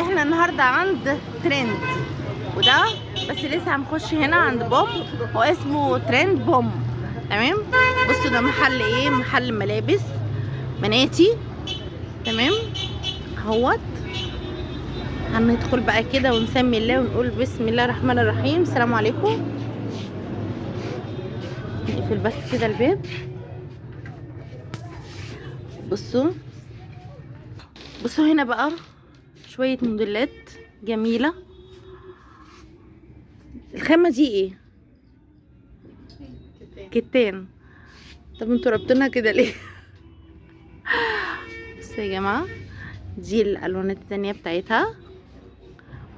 حبايبي، احنا النهارده عند ترند، وده بس لسه هنخش هنا عند بوم، هو اسمه ترند بوم. تمام، بصوا ده محل ايه؟ محل ملابس بناتي. تمام اهوت، هندخل بقى كده ونسمي الله ونقول بسم الله الرحمن الرحيم. السلام عليكم. نقفل بس كده الباب. بصوا بصوا هنا بقى شوية موديلات جميلة. الخامة دي ايه؟ كتان. طب انتوا ربطناها كده ليه؟ بصوا يا جماعة، دي الالوانات التانية بتاعتها.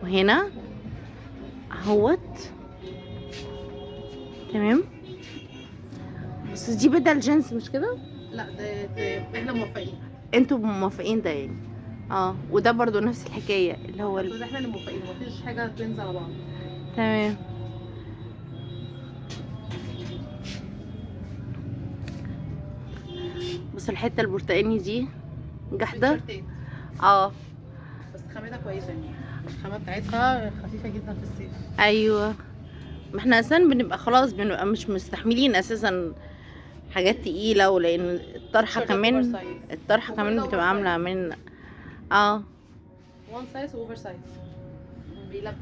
وهنا اهوت. تمام، بس دي بدل جنس مش كده؟ لا ده احنا موافقين. انتوا موافقين ده يعني؟ اه، وده برضو نفس الحكاية اللي هو ده احنا اللي موافقين، مفيش حاجة تنزل على بعض. تمام. بص الحتة البرتقاني دي جحدة. اه بس خامتها كويسة يعني، الخامة بتاعتها خفيفة جدا في الصيف. ايوه، ما احنا اساسا بنبقى خلاص، بنبقى مش مستحملين اساسا حاجات تقيلة، ولان الطرحة كمان، الطرحة كمان بتبقى عاملة من one size و oversize بيلبس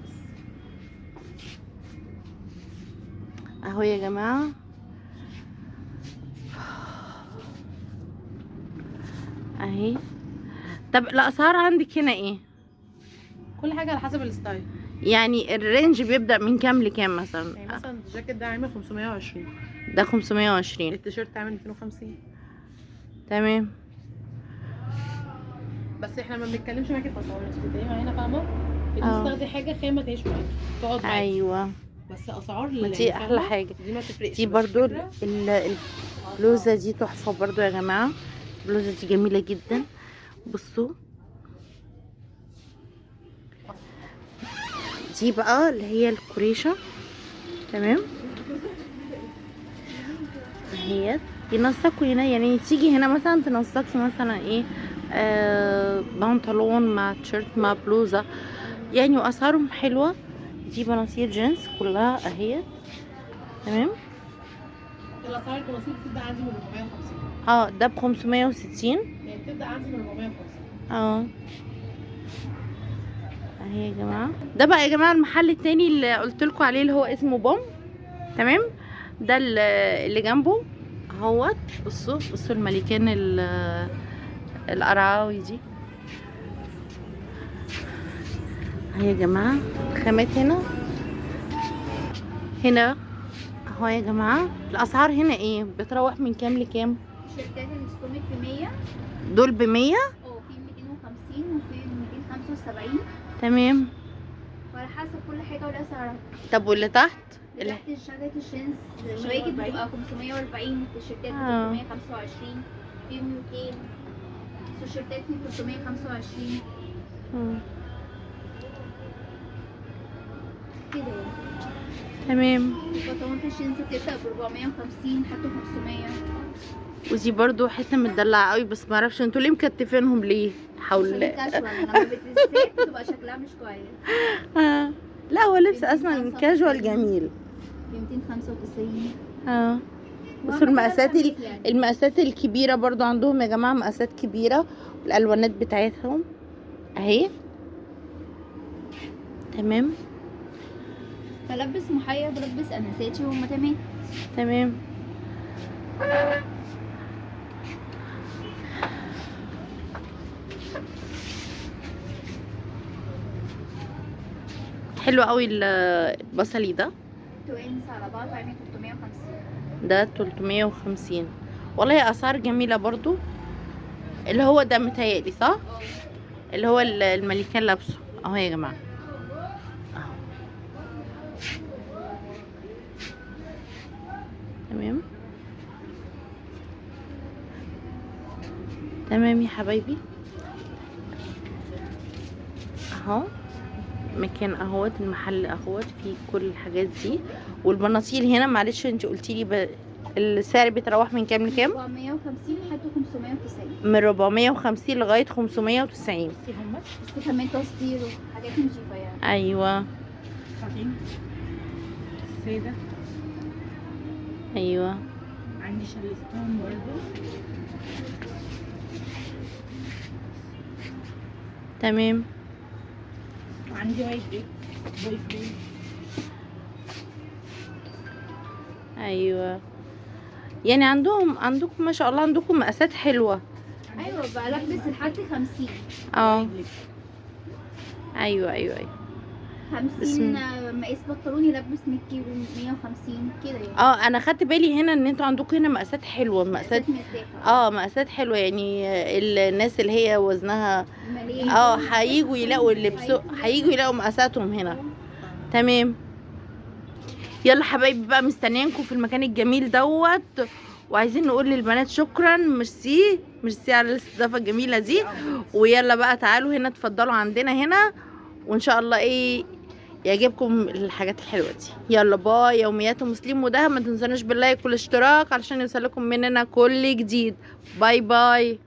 اهو يا جماعة. اهي. طب الاسعار عندك هنا ايه؟ كل حاجة على حسب ال style. يعني ال range بيبدأ من كام لكام مثلا؟ يعني مثلا الجاكيت ده عامل 520. ده 520. التيشيرت عامل 250. تمام. بس احنا ما بنتكلمش معاكي في اسعار، انت بتتكلمي معانا فاهمه؟ انت تاخدي حاجة خامة تعيش معاكي، تقعد معاكي. ايوه بس اسعار دي احلى حاجة، دي ما تفرقش. دي برضو البلوزة دي تحفة برضو يا جماعة، البلوزة دي جميلة جدا. بصوا دي بقى اللي هي الكريشه. تمام، اهي ينسقوا هنا، يعني تيجي هنا مثلا تنسقي مثلا ايه، بنطلون مع تيشيرت مع بلوزة يعني، واسعارهم حلوة. دي بناطيل جينز كلها اهي. تمام. الاسعار البناطيل بتبدا عندي من 450. اه ده ب 560. يعني بتبدا عندي من 450. اه اهي يا جماعة. ده بقى يا جماعة المحل التاني اللي قلت لكم عليه اللي هو اسمه بوم. تمام، ده اللي جنبه اهوت. بصوا بصوا الملكان القرعاوي دي اهي يا جماعة. الخامات هنا هنا اهو يا جماعة. الاسعار هنا ايه؟ بتروح من كام لكام؟ التيشيرتات ال 600 ب 100. دول ب 100؟ اه، في 250 وفي 275. تمام، وعلى حسب كل حاجة ولها سعرها. طب واللي تحت؟ اللي تحت الجاكيت الجينز الجواكت بتبقى 540، التيشيرتات 325، في 200، التيشيرتات في 325 كده يعني. تمام. البنطلونات الجينز بتبدأ ب 450 حتى 500. ودي برضو حتة متدلعه قوي، بس معرفش انتوا ليه مكتفينهم ليه؟ حول كاجوال لما بتلبسيها بتبقى شكلها مش كويس. لا هو لبس اصلا كاجوال جميل. 295. بصوا المقاسات يعني. المقاسات الكبيرة برضو عندهم يا جماعة، مقاسات كبيرة، والالوانات بتاعتهم اهي. تمام. بلبس محيا، بلبس انساتي وهم تمام. تمام. حلو قوي البصلي ده. twins على بعض عامل 350. ده 350. والله اسعار جميلة برضو. اللي هو ده متهيألي صح؟ اللي هو الملكان لابسه اهو يا جماعة اهو. تمام تمام يا حبايبي. اهو مكان اهوت، المحل اهوت فيه كل الحاجات دي. والبناطيل هنا معلش انت قلتي لي السعر بيتراوح من كام لكام؟ 450 لحد 590. من 450 لغاية 590. بصي هم بس كمان تصدير وحاجات نضيفه يعني. ايوه السادة. ايوه عندي شارلستون برضو. تمام. عندي wide leg boyfriend. ايوه يعني عندكم ما شاء الله عندكم مقاسات حلوة. ايوه بلبس لحد 50. اه ايوه ايوه ايوه 50 مقاس بنطلون يلبس 100 كيلو 150 كده يعني. اه انا خدت بالي هنا ان انتوا عندكم هنا مقاسات حلوة، مقاسات مرتاحة. اه مقاسات حلوة يعني الناس اللي هي وزنها مليان. اه هيجوا يلاقوا اللبس، هيجوا يلاقوا مقاساتهم هنا. تمام. يلا حبايبي بقى مستنيينكم في المكان الجميل دوت، وعايزين نقول للبنات شكرا، ميرسي ميرسي على الاستضافة الجميلة دي. ويلا بقى تعالوا هنا اتفضلوا عندنا هنا، وان شاء الله ايه يعجبكم الحاجات الحلوة دي. يلا bye. يوميات مسلم وده ما تنسوناش بال like والاشتراك علشان يوصلكم مننا كل جديد. bye bye.